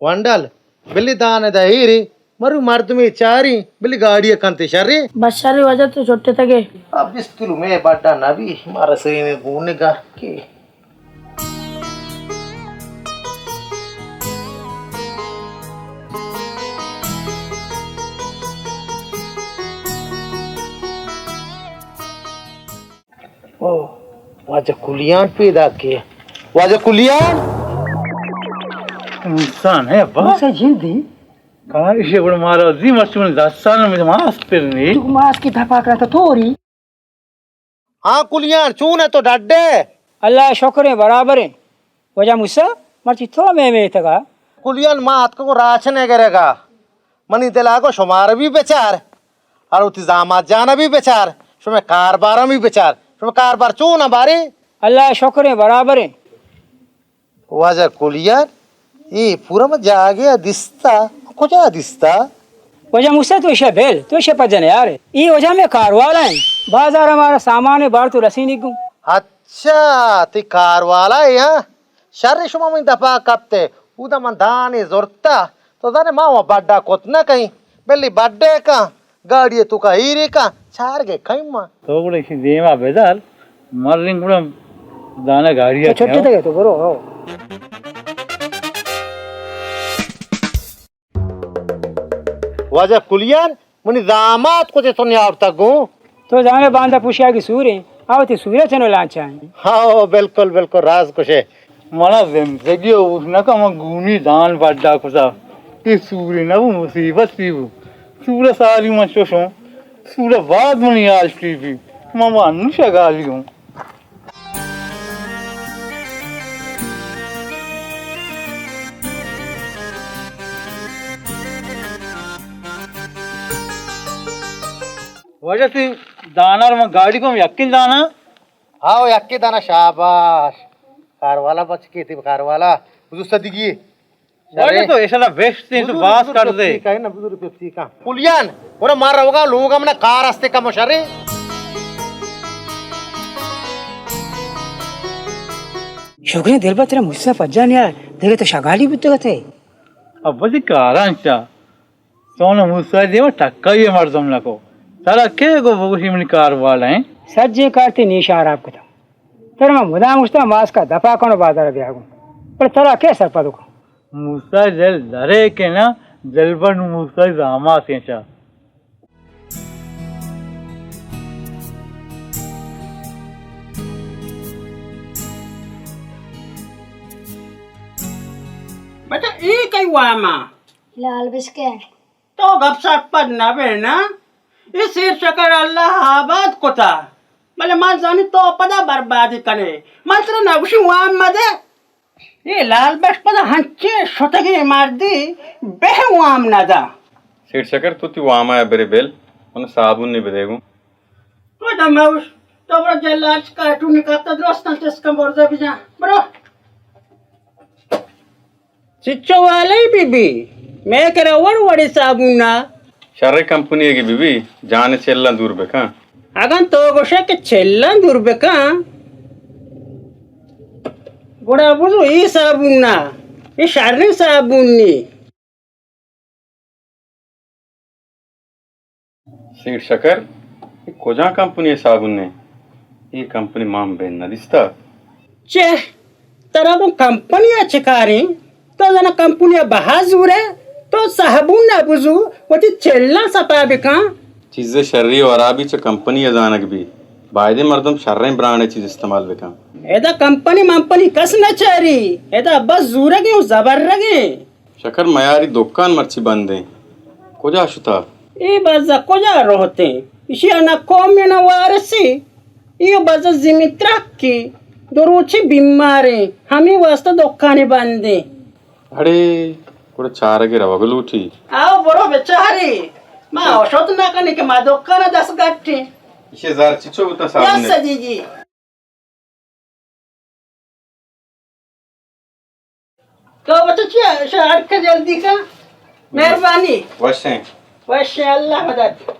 گونڈل، بلی دان ءَ دئے ایرے، مرو مردمے چاریں، بلی گاڑی ءَ کنت شرے۔ بس شرے واجہ تو چٹتگے۔ اب بیست کلو مئے بڈا نبی، مارا سینے گون گا کے۔ او، واجہ کلیان پیداک ئے۔ واجہ کلیان؟ انسان ہے ابا۔ موسیٰ جندے۔ کاں ایشی گڑا مارا زی مرچی من دستان میں ماسک پر نی۔ تو ماسک کی دپا کرا تو توری۔ ہاں کلیان، چون ئے تو، ڈڈ ئے؟ اللہ شکر ایں، برابر ایں۔ واجہ موسیٰ، مرچی تو مئے میتگا۔ کلیان، ما اتکگوں راشن ءِ گرگا۔ منی دل ءَ گو شمارا بھی بچار۔ اور وتی زامات جان ءَ بھی بچار۔ شمئے کارباراں بھی بچار۔ شمئے کاربار چون ایں بارے؟ اللہ شکر ایں، برابر ایں۔ واجہ کلیان، اے پورا ما جاگہ ءَ دیستا، کجا دیستا؟ واجہ موسیٰ تو ایشی ءَ بل، تو ایشی ءَ پجا نیار۔ اے واجہ مئے کاروالا ایں، بازار ءَ مارا سامان بارت ءُ رسینی گوں۔ اچھا، تئی کاروالا اے، ہاں؟ شر شما منی دپا کپت ئے، اودا من دانے زرتا، تو زانے ما وَ بڈا کت نہ کئیں، بلی بڈے کن۔ گاڑی ءِ توکا ایرے کن، چارگ ءَ کئیں ما۔ تو گڑا ایشی دیما بدار، مریں گڑا دانا گاڑی ءَ تو چھٹی کن۔ تگے تو برو، ہو۔ واجہ کلیان، منی زامات کجے تو نیاورتگ گوں؟ تو زانے باندا پوشیاگی سوریں، آ وتی سورے چنو لانچائیں۔ ہاں، بالکل، بالکل، راز کشے۔ منا زندگی ءَ اوش نہ کن، من گونی دان بڈا کتا۔ اے سورے نہ بو، مصیبت سی بو۔ سورے ساری من چوشوں۔ سورے بعد منی حال چی بی؟ من وا انو شگالی ہوں۔ واجہ تی دانا رو من گاڑی کم یکین دانا۔ ہاو، یکے دانا، شاباش۔ کاروالا بچکے تئی کاروالا۔ حضور صدیقی۔ واجہ تو ایشاں وشتیں تو بزور، باز بزور کر دے۔ پیپسی کا ہے نا، بزور پیپسی کا۔ کلیان، اور مار روگا لوگ ہم نا کار ہستے کم شرے۔ شکریں دلبر ترا موسیٰ پجا نیا، دیگہ تو شگالی بوتگتے۔ ابا تی کاران چا۔ تو نہ موسیٰ دیما ٹکائی مردم نہ کو۔ ترا کے گو بگوشی منی کار والا ہیں؟ سجیں کار تی نیش آراب کتا۔ ترا من مدام گوشتا ماسکا دپا کنو بازار بیا گوں۔ پر ترا کے سرپد کو؟ موسیٰ دل درے کہ نہ، دلبر نو موسیٰ زامات ہیں چا۔ بچا اے کئی واما؟ لال بشکے۔ تو گپ سرپد نہ بے نا۔ اے سیر شکر اللہ آباد کتا۔ بلے من زانی تو پدا بربادی کنے۔ من ترا نگوشی وام مدے۔ اے لال بش پدا ہنچیں شتگیں مردی بہ وام ندا۔ سیر شکر تو تی واما برے بل۔ من صابون نے بدے گوں۔ تو دموش، تو برو جلارچ کارٹونی کپتا درستاں چسکاں برزا بجا۔ برو۔ چچو والئی بی بی، مئے کرا وڑ وڑیں صابون نا۔ شریں کمپنی گی بی بی، جان چلاں دور بکن۔ اگن تو گوشے کہ چلاں دور بکن، گڑا بزو ای صابون نا، ای شریں صابون نی۔ سیٹھ شکر، اے کجام کمپنی ءِ صابون ایں؟ اے کمپنی ما ہم بہ نہ دیستگ۔ چہ ترا گوں کمپنی ءَ چہ کاریں؟ تو زاناں کمپنی ءَ بہا زورئے؟ تو صابون ءَ بزور، وتی چلاں سپا بکن۔ چیز ءِ شری ءُ ہرابی چہ کمپنی ءَ زانگ بیت۔ بائدیں مردم شریں برانڈ ءِ چیز استعمال بکن۔ ادا کمپنی ممپنی کس نہ چاری، ادا بس زورگیں ءُ زبرگیں۔ شکر میاری دکان مرچی بند ایں۔ کجا شتا؟ اے بزا کجا روتیں؟ اشی ءَ نہ قوم ءَ نہ وارثے۔ اے بزا زمین ترکے۔ دو روچے بیماریں۔ ہمے واسطہ دکانے بند ایں۔ اڑے، گڑا چارگ ءَ روگ لوٹی۔ آؤ، برو بچارے۔ ما شت نہ کنیں کہ ما دکان ءَ دست گٹیں۔ اشی زر چچو بوتا صاحب نے؟ یس دیگی۔ تو بچہ چیا شہر کا جلدی کا؟ مہربانی۔ وشیں۔ وشیں، اللہ مدد۔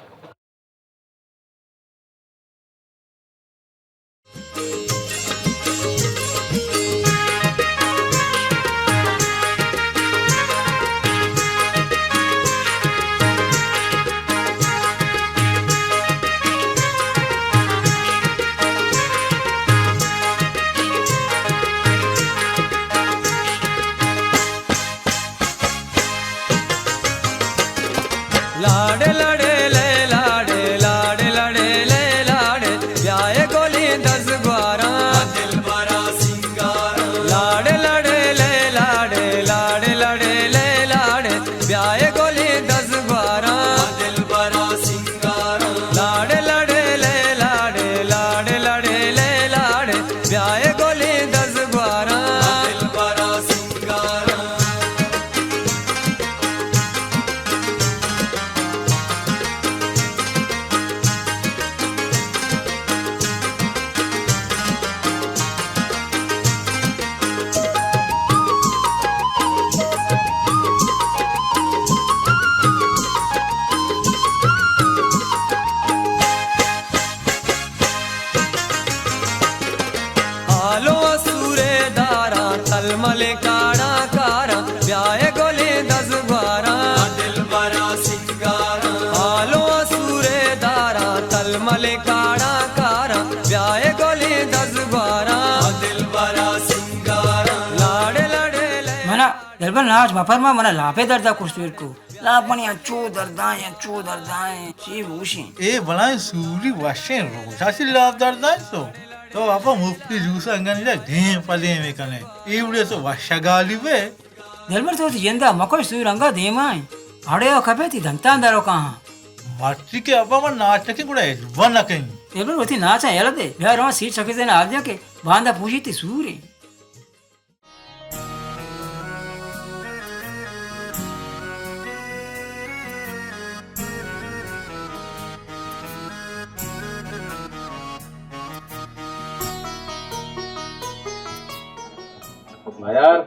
ناچ مپرما، منا لاپے دردا کشتور کو۔ لاپ منی انچو دردائیں، انچو دردائیں، چی بوشیں؟ اے بلائیں سوری وشیں روشا چی لاپ دردائیں تو؟ تو ابا مفتی جوس انگن جا دیم پہ دیم کنے۔ اے وڑے تو وشا گالی بے۔ دلبر تو وتی جندا مکش، سور انگا دیمائیں۔ اڑے او کپے تی دنتان درو کاہاں۔ مرچی کہ ابا من ناچ نکیں گڑا اجبا نکیں۔ دلبر وتی ناچاں یلہ دے، بیا رواں سیر چکے زین آدیا کہ باندا پوشی تی سوریں۔ میار،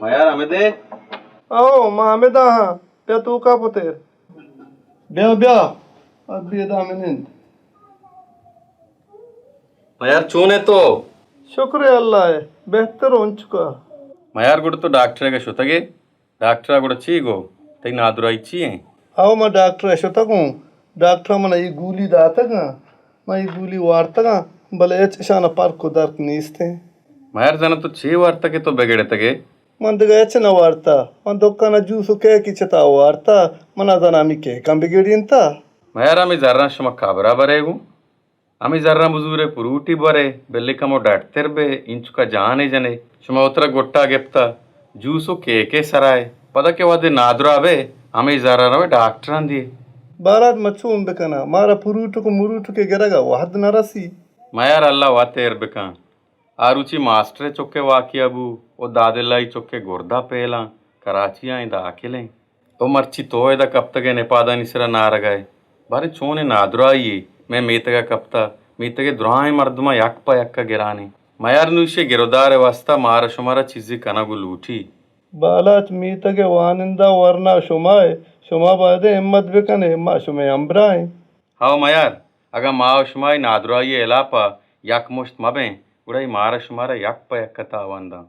میار ہمے دے۔ او، ما ہمے دا ہاں۔ بیا توکا پتر۔ بیا، بیا۔ ابی ادا ہمے نند۔ میار چون ئے تو؟ شکر اللہ ءَ، بہتر اوں انچکا۔ میار گڑا تو ڈاکٹر ءَ شتگ ئے؟ ڈاکٹر ءَ گڑا چی گو؟ تئی نادراہی چی ایں؟ ہو، من ڈاکٹر ءَ شتگ اوں۔ ڈاکٹر ءَ من ءَ اے گولی داتگ اَں۔ من اے گولی وارتگ اَں، بلے ہچ اشان ءَ پرک ءُ درک نیست ایں۔ میار زاناں تو چے وارتگ کہ تو بگڑتگ ئے؟ من دگہ ہچ نہ وارتا۔ من دکان ءَ جوس ءُ کیکی چتا وارتا۔ من ءَ زاناں ہمے کیکاں بگڑینتا۔ میار ہمے زراں شما کبر ءَ برئے گوں؟ ہمے زراں بزورئے پروٹی برئے، بلے کمو ڈڈتر بئے، اینچکا جانے جنے۔ شما وترا گٹا گپتا، جوس ءُ کیکے سرا ئے۔ پدا کہ وہدے نادراہ بئے، ہمے زراں روئے ڈاکٹراں دیئے۔ بارات ما چون بکناں؟ مارا پروٹک ءُ مروٹکے گرگ ءَ وہد نہ رسی۔ میار اللہ وت ہیر بکن۔ آ روچی ماسٹرے چکے واقعہ بو ءُ دادلہ ءِ چکے گردا پیلاں، کراچی ءَ ایں داخل ایں۔ او مرچی تو ادا کپتگ ئے نپادانی سرا نارگ ءَ ئے۔ باریں چونیں نادراہی یے مئے میتگ ءَ کپتہ، میتگ ءِ دراہیں مردماں یک پہ یک ءَ گران ایں۔ میار نوں ایشی ءِ گرودار ءِ واستہ مارا شمارا چیزے کنگ ءَ لوٹی۔ بالاچ میتگ ءِ وانندہ ورنا شما ئے، شما باید ءَ ہمت بکن ئے، ما شمئے ہمبراہ ایں۔ ہئو میار، اگاں ما ءُ شما اے نادراہی ءِ ہلاپ ءَ یک مشت مہ بیں، گڑا اے مارا شمارا یک پہ یک ءَ تاوان داں۔